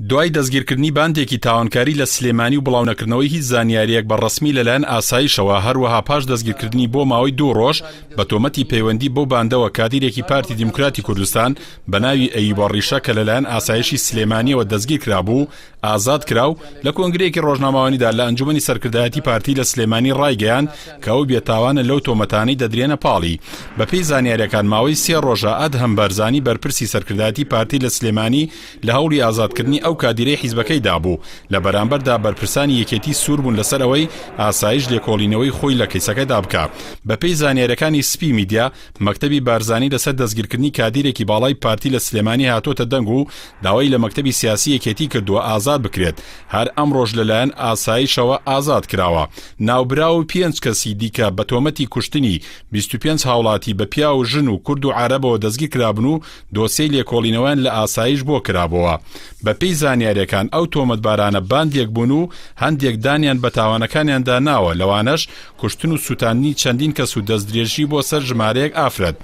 دوای دەستگیرکردنی باندێکی تاوانکاری لە سلێمانی و بڵاونەکردنەوەی هیچ زانیارییەک بە ڕەسمی لەلایەن ئاسایشەوە، هەروەها پاش دەستگیرکردنی بۆ ماوەی دوو ڕۆژ بە تۆمەتی پەیوەندی بەو باندەوە کادیرێکی پارتی دیموکراتی کوردستان بە ناوی ئەیوبە ڕیشە کە لەلایەن ئاسایشی سلێمانیەوە دەستگیرکرابوو ئازاد کرا و لە کۆنگرەیەکی ڕۆژنامەوانیدا لە ئەنجومەنی سەرکردایەتی پارتی لە سلێمانی ڕایگەیاند کە ئەو بێتاوانە لەو تۆمەتانەی دەدرێنە پاڵی. بەپێی زانیاریەکان ماوەی سێ ڕۆژە ئەدهەم بارزانی بەرپرسی سەرکردایەتی پارتی لە سلێمانی لە هەوڵی ئازادکردنی ئەو کادیرەی حیزبەکەیدا بوو، لە بەرامبەردا بەرپرسانی یەکێتی سوور بوون لەسەر ئەوەی ئاسایش لێکۆڵینەوەی خۆی لە کەیسەکەدا بکا. بەپێی زانیاریەکانی سپی میدیا، مەکتەبی بارزانی لەسەر دەستگیرکردنی کادیرێکی باڵای پارتی لە سلێمانی هاتۆتە دەنگ و داوای لە مەکتەبی سیاسی یەکێتی کردووە ئازاد بکرێت، هەر ئەمڕۆش لەلایەن ئاسایشەوە ئازاد کراوە. ناوبراو و پێنج کەسی دیکە بە تۆمەتی کوشتنی 25 هاوڵاتی بە پیاو و ژن و کورد و عەرەبەوە دەستگیرکرابن و دۆسیەی لێکۆڵینەوەیان لە ئاسایش بۆ کرابۆوە. بەپێی زانیارییەکان ئەو تۆمەتبارانە باندێک بوون و هەندێک دانیان بە تاوانەکانیاندا ناوە، لەوانەش کوشتن و سوتاندنی چەندین کەس و دەستدرێژی بۆ سەر ژمارەیەک ئافرەت.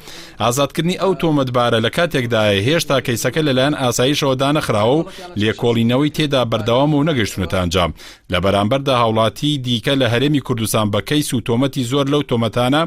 ئازادکردنی ئەو تۆمەتبارە لە کاتێکدایە هێشتا کەیسەکە لەلایەن ئاسایشەوە دانەخراوە و لێکۆڵینەوەی تێدا بەردەوامە و نەگەیشتوونەتە ئەنجام. لە بەرامبەردا هاوڵاتیی دیکە لە هەرێمی کوردستان بە کەیس و تۆمەتی زۆر لەو تۆمەتانە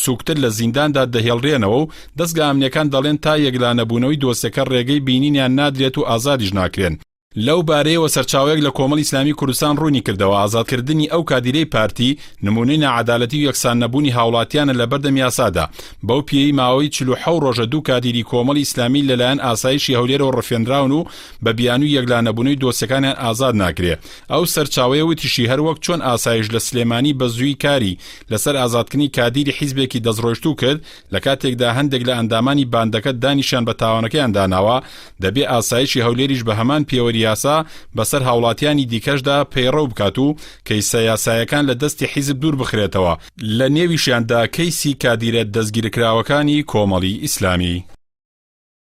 سووکتر لە زینداندا دەهێڵرێنەوە و دەزگا ئەمنییەکان دەڵێن تا یەکلانەبوونەوەی دۆسیەکە ڕێگەی بینینیان نادرێت و ئازادیش ناکرێن. لەو بارەیەوە سەرچاوەیەک لە کۆمەڵی ئیسلامی کوردستان ڕوونی کردەوە، ئازادکردنی ئەو کادیرەی پارتی، نموونەی ناعەدالەتی و یەکسان نەبوونی هاوڵاتیانە لەبەردەم یاسادا، بەو پێیەی ماوەی 47 ڕۆژە دوو کادیری کۆمەڵی ئیسلامی لەلایەن ئاسایشی هەولێرەوە ڕفێنراون و بە بیانووی یەکلانەبوونەوەی دۆسیەکانیان ئازاد ناکرێ. ئەو سەرچاوەیە وتیشی، هەروەک چۆن ئاسایش لە سلێمانی بە زوویی کاری لەسەر ئازادکردنی کادیری حیزبێکی دەستڕۆیشتوو کرد، لە کاتێکدا هەندێک لە ئەندامانی باندەکە دانیشیان بە تاوانەکەیاندا ناوە، دەبێ ئاسایشی هەولێریش بە هەمان پێوەری یاسا بەسەر هاوڵاتیانی دیکەشدا پەیڕەو بکات و کەیسە یاسایەکان لە دەستی حیزب دوور بخرێتەوە، لە نێویشیاندا کەیسی کادیرە دەستگیرکراوەکانی کۆمەڵی ئیسلامی.